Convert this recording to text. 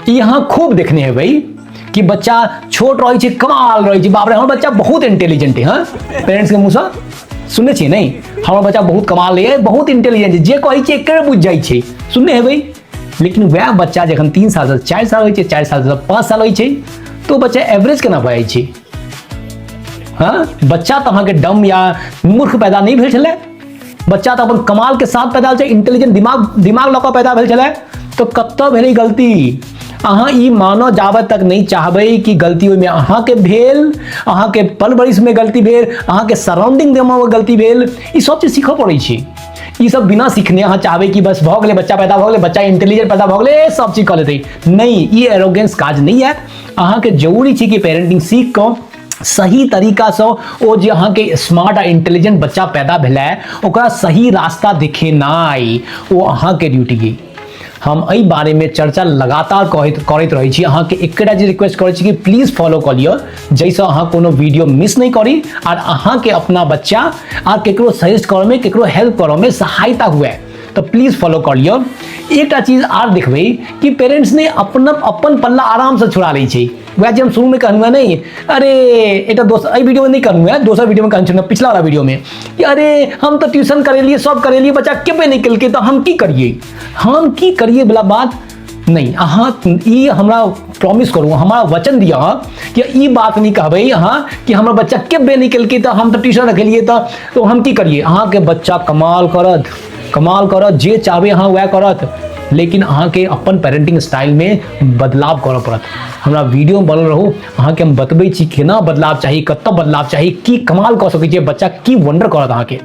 ई अहाँ खूब देखने हेबै कि बच्चा छोट रहै छै, कमाल रहै छै, बाप रे, हमर बच्चा बहुत इंटेलिजेंट है। हाँ, पेरेंट्स के मुँहसँ सुनने छियै नहि? हमर बच्चा बहुत कमाल है, बहुत इंटेलिजेंट छै, जे कहै छियै एके बुझि जाइ छै, सुनने हेबै। लेकिन वएह बच्चा जखन 3 सालसँ 4 साल होइ छै, 4 सालसँ 5 साल होइ छै, तऽ ओ बच्चा एवरेज केना भऽ जाइ छै? हाँ, बच्चा तऽ अहाँके डम या मूर्ख पैदा नहि भेल छलै, बच्चा तऽ अपन कमाल के साथ पैदा भेल छै, इंटेलिजेंट दिमाग दिमाग लऽ कऽ पैदा भेल छलै। तऽ कतऽ भेलै गलती? अहाँ ई मानऽ जाबे तक नहि चाहबै कि गलती ओहिमे अहाँके भेल, अहाँके परवरिशमे गलती भेल, अहाँके सराउंडिंग मे गलती भेल, ई सब चीज सीखऽ पड़ै छै। ई सब बिना सीखने अहाँ चाहबै कि बस भऽ गेलै, बच्चा पैदा भऽ गेलै, बच्चा इंटेलिजेंट पैदा भऽ गेलै, सब चीज कऽ लेतै, नहि, ई एरोगेंस काज नहि आयत। अहाँके जरूरी छै कि पेरेंटिंग सीख कऽ सही तरीकासँ ओ जे अहाँके स्मार्ट आ इंटेलिजेंट बच्चा पैदा भेलै, ओकरा सही रास्ता देखेनाइ ओ अहाँके ड्यूटी अइ। हम एहि बारेमे चर्चा लगातार कहैत करैत रहै छी। अहाँके एकटा जे रिक्वेस्ट करै छी कि प्लीज फॉलो कऽ लिअ, जाहिसँ अहाँ कोनो वीडियो मिस नहि करी आर अहाँके अपना बच्चा आर केकरो सजेस्ट करऽमे, केकरो हेल्प करऽमे सहायता हुए, तऽ प्लीज फॉलो कऽ लिअ। एकटा चीज आर देखबै कि पेरेंट्स ने अपन अपन पल्ला आरामसँ छुड़ा लै छै। वएह जे हम शुरूमे कहलहुँ हेँ नहि, अरे एकटा दोसर एहि वीडियोमे नहि कहलहुँ हेँ, दोसर वीडियोमे कहने छलहुँ, पिछला वाला वीडियोमे, कि अरे हम तऽ ट्यूशन करेलियै, सब करेलियै, बच्चा केबे नहि केलकै, तऽ हम की करियै? हम की करियै वला बात नहि। अहाँ ई हमरा प्रॉमिस करू, हमरा वचन दिअ अहाँ कि ई बात नहि कहबै अहाँ कि हमर बच्चा केबे नहि केलकै, तऽ हम तऽ ट्यूशन रखेलियै, तऽ हम की करियै? अहाँके बच्चा कमाल करत, कमाल करत, जे चाहबै अहाँ वएह करत, लेकिन अहाँके अपन पेरेंटिंग स्टाइलमे बदलाव करऽ पड़त। हमरा वीडियोमे बनल रहू, अहाँके हम बतबै छी केना बदलाव चाही, कतऽ बदलाव चाही, की कमाल कऽ सकै छियै, बच्चा की वंडर करत अहाँके।